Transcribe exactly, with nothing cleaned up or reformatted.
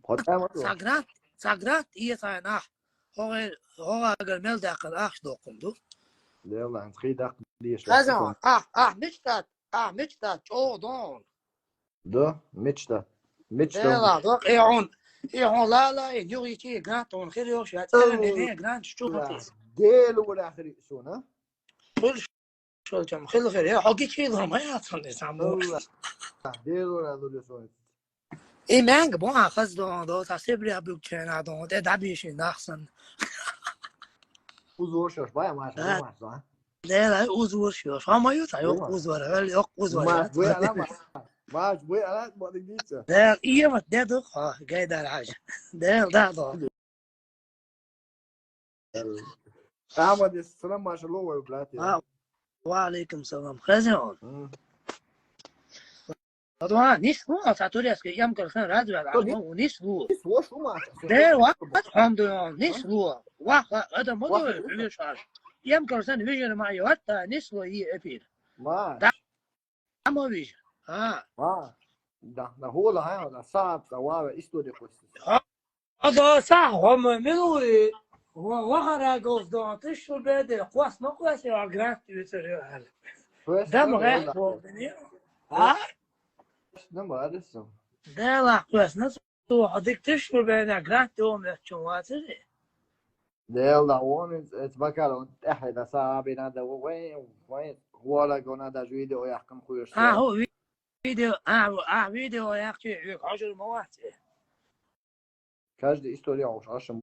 Хьо тӀаьхьа ма ду. Ца грант, ца грант, и ца нах. ХӀогӀе, хӀогӀагар мел даьккхар ахча доккхун ду. Лела, хӀанз хий даккха деш. Хазан, ахь, ахь мечтат, ахь мечтат, чӀогӀа дон. Да, мечта. Мечта. Лела, док, и хьун, и хьун лала, и югӀи чи грант он хир йош, я цӀерен, и грант чу хатис. Дела вара хир суна. Шолчам хила хир, я хьоги чи лома я цун де самбу. Дела вара лули суна. И мянга бон а хаз дон, до та себри абук чена дон, те даби ши нахсан. Узор шош бая мар, мар. Дела узор шош. Ама ю та йок узор, вел йок узор. Мар, бу ала мар. Мар, бу ала, бу дигица. Дела, и мат де ду, ха, гайдар хаж. Дела, да, да. Ахмад, салам, машалла, вай, брат. А, ва алейкум салам. Хазин он. М. Адуан, нис, ну, а сатурецкий, ям карсан, разве, а, ну, нис, ну. Нис, вош, ну, маша. Де, ва, хамду, нис, ну. Ва, ха, это модо, видишь, а. Ям карсан, вижер, ма, и вот, да, нис, ну, и эфир. Ма. Да. Ама вижер. А. Ма. Да, да, хола, ха, да, саат, да, ва, история просто. А, да, са, хома, милуи, ва, ва, хара, гос, да, ты что, беде, классно, классно, а, грант, витер, я, да, ма, да, да. А? Ну, ма, да, сам. Да, ла, классно. Цу хьо дика тишбу бена грант йомет чун вацари? Дела, вон эц бакар, он тӀехье да са абина да, вай, вай, хвала гона да видео яхкам хуйш. А, хо, ви-, видео, а, а, видео яхчи, ви хожур ма ваци. Каждый история уж ашам